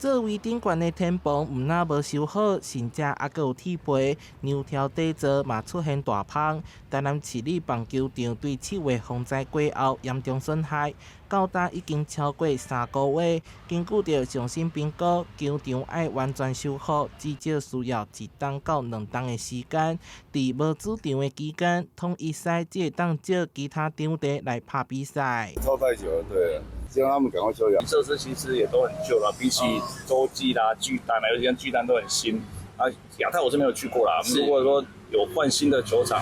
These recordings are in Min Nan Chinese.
作為頂懸的天棚，毋但無修好，甚至猶閣有鐵皮、梁柱底座嘛出現大縫。台南市立棒球場對7月風災過後嚴重損害，到今已經超過3個月。根據著上新評估，球場愛完全修復，至少需要1冬到2冬的時間。佇無主場的期間，統一賽只會當借其他場地來拍比賽。拖太久了，對，希望他們趕快修。設施其實也都很舊了，比起洲際啦、巨蛋啦，尤其像巨蛋都很新。啊，亞太我是沒有去過啦。如果說有換新的球場，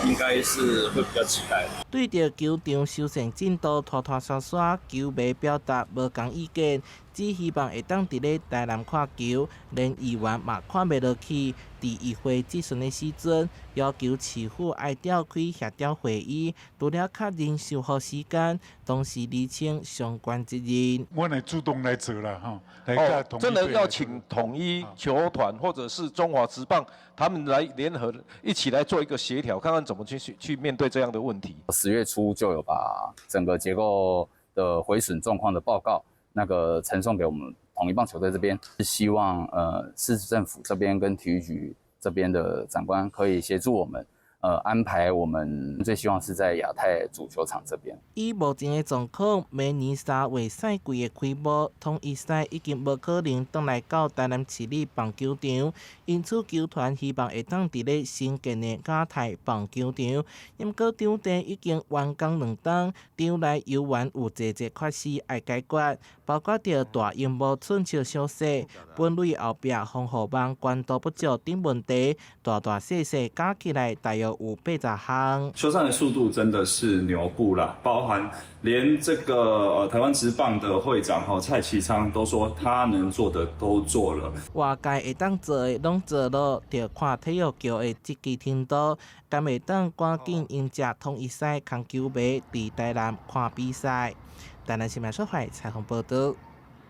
應該是會比較期待。對著球場修繕進度拖拖沙沙，球迷表達無仝意見，只希望會當佇咧台南看球，連議員嘛看袂落去。佇議會質詢的時陣，要求市府愛召開協調會議，除了確認修復時間，同時釐清相關責任。我來主動來做啦，吼！哦，真的要請統一球團或者是中華職棒，他們來聯合一起來做一個協調，看看怎麼去面對這樣的問題。10月初就有把整個結構的毀損狀況的報告，那個呈送給我們統一棒球隊這邊，是希望市政府這邊跟體育局這邊的長官可以協助我們，安排我們最希望是在亞太主球場這邊。以目前的狀況，明年3月賽季的開幕，統一賽已經無可能轉來到台南市立棒球場，因此球團希望會當佇咧新建的亞太棒球場。毋過場地已經完工2冬，場內猶原有濟濟缺失愛解決，包括著大螢幕寸尺小細、本壘後壁防護網懸度不足等問題，大大細細加起來大約有80項。修繕的速度真的是牛步啦，包含連這個台灣職棒的會長哈蔡其昌都說他能做的都做了。外界會當做的攏做了，著看體育局的積極程度，敢會當趕緊迎接統一賽空球迷佇台南看比賽。台南新聞小懷採訪報導。